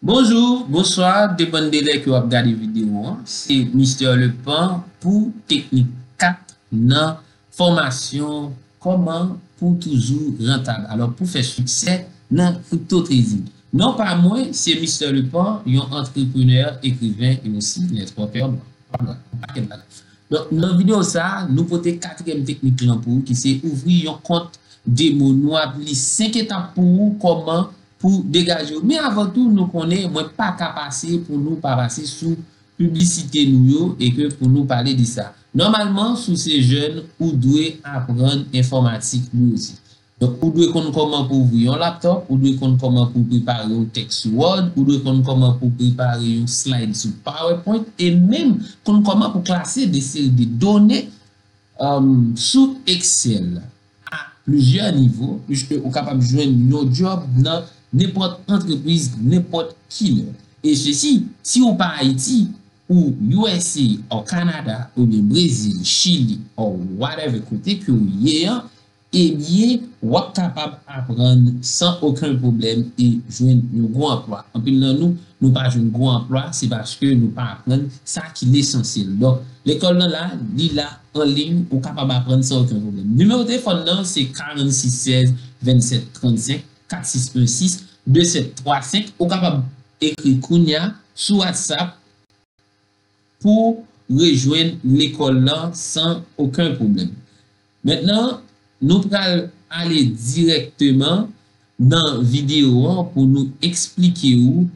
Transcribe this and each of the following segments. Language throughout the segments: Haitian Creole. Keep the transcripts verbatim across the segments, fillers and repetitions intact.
Bonjou, bonswa, depann de lè ke w ap gade videyo an. Se Mister Lepant pou Teknik kat nan fòmasyon kòman pou toujou rantab. Alò, pou fè siksè nan crypto trading. Non pa mwen, se Mister Lepant, yon antreprenè, ekriven e osi networker. Voilà, yon pakèt bagay. Donk, nan videyo sa a, nou pote katriyèm teknik lan pou ou, ki se ouvri yon kont demo. Nou ap li senk etap pou ou, kòman pou degaje w. Men avan tou, nou konnen mwen pa ka pase pou nou pa pase sou piblisite nou yo e ke pou nou pale de sa. Nòmalman, si w se jèn, ou dwe aprann enfòmatik nou osi. Donk, ou dwe konn kòman pou ouvri yon laptòp, ou dwe konn kòman pou prepare yon tèks sou Word, ou dwe konn kòman pou prepare yon slide sou PowerPoint, e menm konn kòman pou klase de seri de done um, sou Excel a plizyè nivo, piske ou kapab jwenn yon djòb nan nenpòt antrepriz, nenpòt kilè. E sesi, si ou pa Ayiti, ou U S A, ou Kanada, oubyen Brezil, Chili, ou whatever kote ke ou ye an, ebyen, w ap kapab aprann san okenn pwoblèm e jwenn yon gwo anplwa. Anpil nan nou, nou pa jwenn gwo anplwa, se paske nou pa aprann sa ki lesansyèl. Donk, lekòl nan la, li la an liy, ou kapab aprann san okenn pwoblèm. Nimewo telefòn nan, se karannsis sèz vennsèt trannsenk, kat sis en sis, de sèt twa senk. Ou kapab ekri kounye a sou WhatsApp pou rejwenn lekòl lan san okenn pwoblèm. Mentnan, nou pral ale dirèkteman nan videyo an pou nou eksplike ou,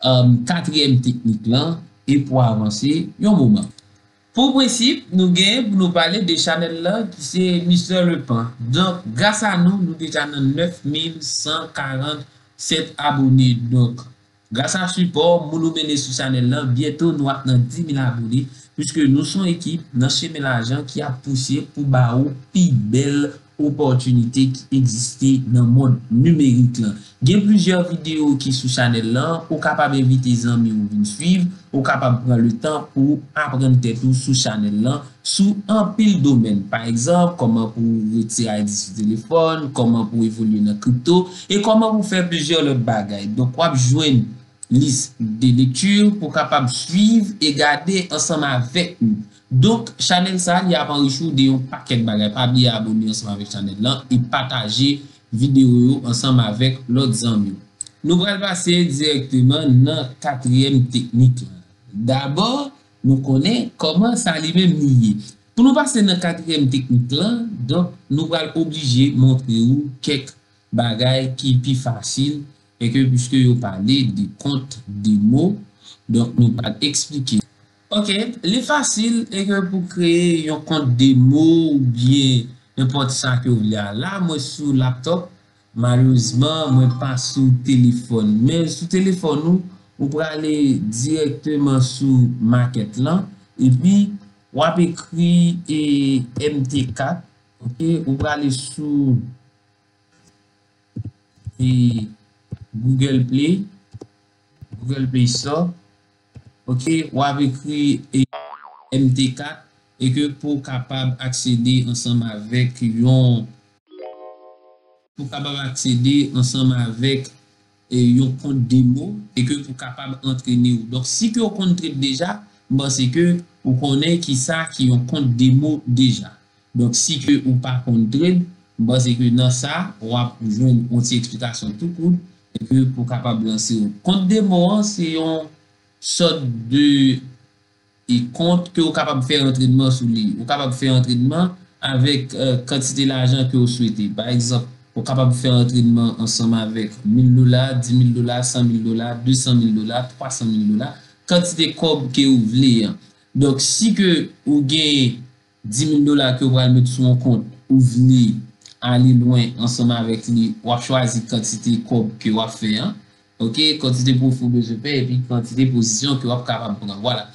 um, katriyèm teknik lan e pou avanse yon moman. Pou prensip, nou genyen pou nou pale de chanèl lan ki se Mister Lepant. Donk, gras a nou, nou deja nan nèf mil san karannsèt abone. Donk, gras a sipò moun ou mennen sou chanèl lan, byento nou ap nan dis mil abone, piske nou se yon ekip nan chemen lajan ki ap pouse pou ba ou pi bèl opòtinite ki egziste nan mond nimerik lan. Gen plizyè videyo ki sou chanèl lan, ou kapab envite zanmi ou vin swiv, ou kapab pran letan pou aprann tèt ou sou chanèl lan, sou anpil domèn. Pa egzanp, kòman pou retire I D sou telefòn, kòman pou evolye nan kripto, e kòman pou fè plizyè lòt bagay. Donk, w ap jwenn lis de lekti pou w kapab swiv e gade ansanm avèk nou. Donk, chanèl sa a, li ap anrichi w de yon pakèt bagay. Pa bliye abone ansanm avèk chanèl lan e pataje videyo yo ansanm avèk lòt zanmi w. Nou pral pase dirèkteman nan katriyèm teknik lan. Dabò, nou konnen kòman sa li menm li ye. Pou nou pase nan katriyèm teknik lan, donk, nou pral oblije montre ou kèk bagay ki pi fasil, e ke piske yo pale de kont demo, donk, nou pral eksplike. Ok, li fasil, e ke pou kreye yon kont demo oubyen nenpòt sa ke w vle a. La, mwen sou laptòp, malerezman, mwen pa sou telefòn. Men sou telefòn ou, ou prale dirèkteman sou makèt lan, epi w ap ekri, e, M T kat, ok, ou prale sou, e, Google Play, Google Play Store, ok, w ap ekri, e, M T kat, e ke pou w kapab aksede ansanm avèk yon, pou w kapab aksede ansanm avèk, e, yon kont demo, e ke pou w kapab antrene w. Donk, si ke w konn trade deja, m panse ke ou konnen kisa ki yon kont demo deja. Donk, si ke ou pa konn trade, m panse ke nan sa, w ap jwenn yon ti eksplikasyon tou kout, e ke pou w kapab lanse w. Kont demo an, se yon sòt de e kont ke w kapab fè antrenman sou li. Ou kapab fè antrenman avèk, e, kantite lajan ke w swete. Pa egzanp, ou kapab fè antrenman ansanm avèk mil dola, dis mil dola, san mil dola, de san mil dola, twa san mil dola, kantite kòb ke w vle an. Donk, si ke ou gen dis mil dola ke w pral met sou yon kont, ou vle ale lwen ansanm avèk li, w ap chwazi kantite kòb ke w ap fè an. Ok, kantite pwofi w bezwen fè, epi kantite pozisyon ke w ap kapab pran. Vwala.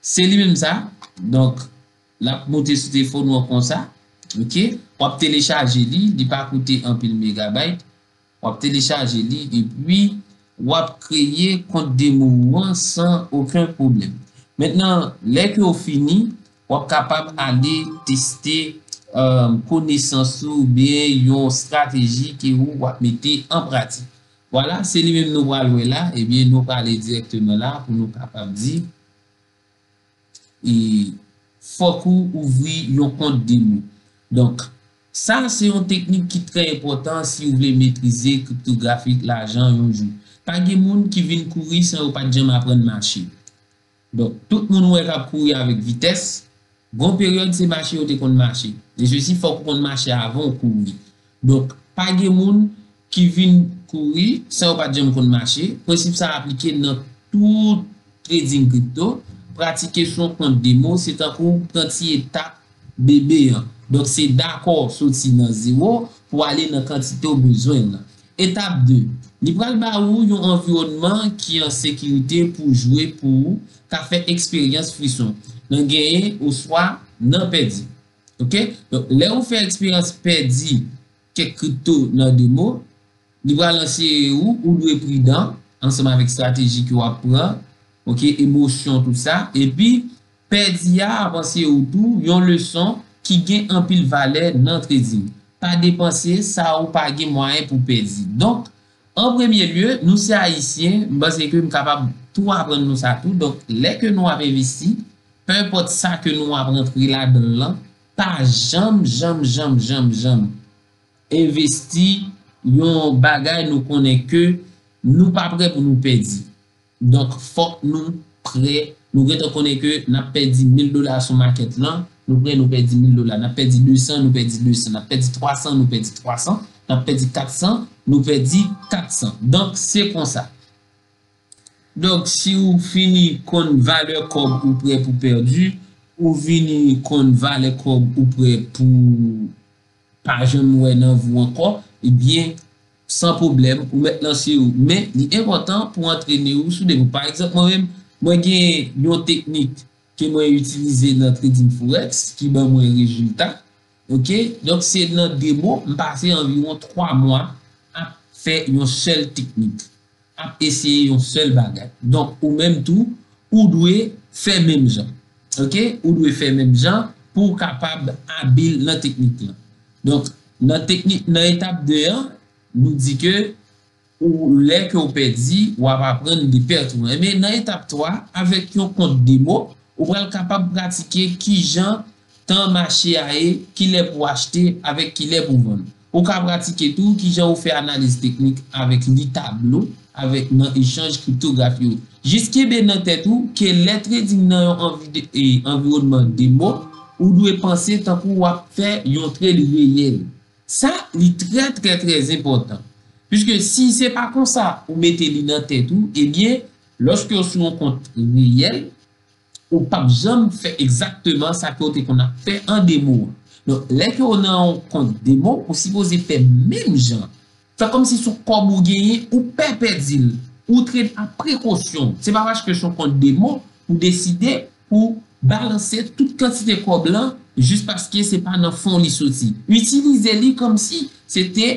Se li menm sa. Donk, l ap moute sou telefòn ou an konsa. Ok, w ap telechaje li, li pa koute anpil megabayt. W ap telechaje li, epi w ap kreye kont demo ou an san okenn pwoblèm. Mentnan, lè ke w fini, w ap kapab ale teste, e, konesans ou oubyen yon estrateji ke ou w ap mete an pratik. Vwala, se li menm nou pral wè la. Ebyen, nou prale dirèkteman la pou nou kapab di, e, fòk ou ouvri yon kont demo. Donk, sa se yon teknik ki trè enpòtan si w vle metrize kriptografik lajan yon jou. Pa gen moun ki vin kouri san yo pa t janm aprann mache. Donk, tout moun ou wè k ap kouri avèk vitès, gon peryòd se mache yo te konn mache. E sesi, fòk ou konn mache avan w kouri. Donk, pa gen moun ki vin kouri san yo pa t janm konn mache. Prensip sa a aplike nan tout trading kripto. Pratike sou yon kont demo, se tankou pran ti etap bebe an. Donk, se dakò soti nan zewo pou ale nan kantite w bezwen nan. Etap de, li pral ba ou yon anviwònman ki an sekirite pou jwe pou ou ka fè eksperyans frison nan genyen oswa nan pèdi. Oke? Donk, lè ou fè eksperyans pèdi kèk kripto nan demo, li pral anseye ou, ou dwe pridan ansanm avèk estrateji ke w ap pran, oke, emosyon, tout sa. Epi, pèdi a ap anseye ou tou yon leson ki gen anpil valè nan trading. Pa depanse sa ou pa gen mwayen pou pèdi. Donk, an premye lye, nou se Ayisyen, m panse ke m kapab tou aprann nou sa tou. Donk, lè ke nou ap envesti, pe enpòt sa ke nou ap rantre ladan l lan, pa janm, janm, janm, janm, janm envesti yon bagay nou konnen ke nou pa prè pou nou pèdi. Donk, fòk nou prè. Nou gentan konnen ke n ap pèdi mil dola sou makèt lan, nou prè, nou pèdi mil dola. N ap pèdi de san, nou pèdi de san. N ap pèdi twa san, nou pèdi twa san. N ap pèdi kat san, nou pèdi kat san. Donk, se konsa. Donk, si ou fini konn valè kòb ou prè pou pèdi, ou vini konn valè kòb ou prè pou pa janm wè nan vi w ankò, ebyen, san pwoblèm, ou mèt lanse ou. Men, li enpòtan pou antrene ou sou demo. Pa egzanp, mwen menm, mwen gen yon teknik ke mwen itilize nan trading forex ki ban mwen rezilta. Oke? Donk, se nan demo, m pase anviwon twa mwa ap fè yon sèl teknik, ap eseye yon sèl bagay. Donk, ou menm tou, ou dwe fè menm jan. Oke? Ou dwe fè menm jan pou w kapab abil nan teknik lan. Donk, nan teknik, nan etap de an, nou di ke ou, lè ke w pèdi, w ap aprann de pèt ou. Enben, nan etap twa, avèk yon kont demo, ou pral kapab pratike kijan tan mache a ye, kilè pou w achte avèk kilè pou w vann. Ou ka pratike tou kijan ou fè analiz teknik avèk li tablo, avèk nan echanj kriptografi yo. Jis kenbe nan tèt ou ke lè trading nan yon anvi-, e, anviwònman demo, ou dwe panse tankou w ap fè yon trade reyèl. Sa, li trè, trè, trè enpòtan. Piske si se pa konsa ou mete li nan tèt ou, ebyen, lòske w sou yon kont reyèl, ou p ap janm fè egzakteman sa ke w te konn ap fè an demo an. Donk, lè ke w nan yon kont demo, ou sipoze fè menm jan. Fè kòmsi se yon kòb ou genyen, ou pè pèdi l. Ou trade a prekosyon. Se pa paske se yon kont demo, ou deside pou balanse tout kantite kòb lan jis paske se pa nan fon li soti. Itilize li kòmsi se te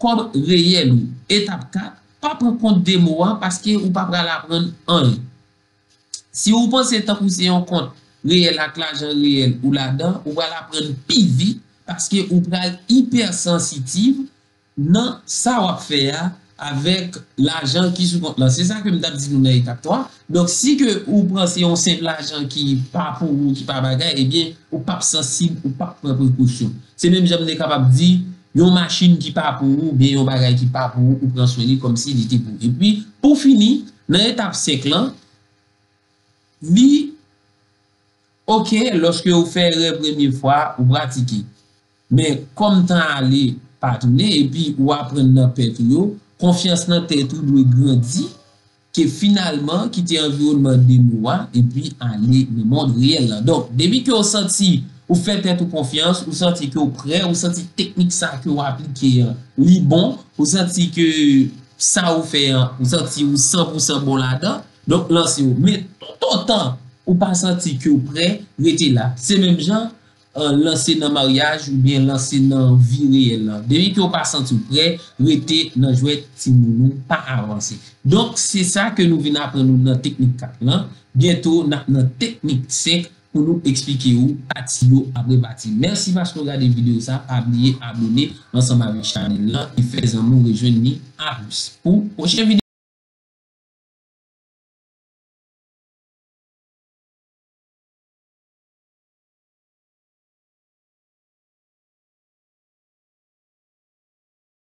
kòb reyèl ou. Etap kat, pa pran kont demo a paske ou pa pral aprann anyen. Si ou panse tankou se yon kont reyèl ak lajan reyèl ou ladan, ou pral aprann pi vit paske ou pral ipèsansitiv nan sa w ap fè a avèk lajan ki sou kont lan. Se sa ke m t ap di nou nan etap twa. Donk, si ke ou pran se yon senp lajan ki pa pou ou, ki pa bagay, ebyen, ou p ap sansib, ou p ap pran prekosyon. Se menm jan m te kapab di, yon machin ki pa pou ou, oubyen yon bagay ki pa pou ou, ou pran swen li kòmsi li te pou ou. Epi, pou fini, nan etap senk lan, li oke, lòske ou fè erè premye fwa, ou pratike. Men, kòm tan ale pa tounen, epi ou aprann nan pèt ou yo, konfyans nan tèt ou dwe grandi, ke finalman kite anviwònman demo a, epi ale nan mond reyèl lan. Donk, depi ke ou santi ou fè tèt ou konfyans, ou santi ke ou prè, ou santi teknik sa ke ou aplike an, li bon, ou santi ke sa ou fè an, ou santi ou san pou san bon ladan, donk lanse w. Men toutotan ou pa santi ke w prè, rete la. Se menm jan, e, lanse nan maryaj oubyen lanse nan vi reyèl lan. Depi ke w pa santi w prè, rete nan jwèt timoun ou, pa avanse. Donk, se sa ke nou vin aprann nou nan teknik kat lan. Byento, n ap nan teknik senk, pou nou eksplike ou pati yo apre pati. Mèsi paske w gade videyo sa, pa bliye abone ansanm avèk chanèl lan e fè zanmi w rejwenn li a plis. Pou pwochen videyo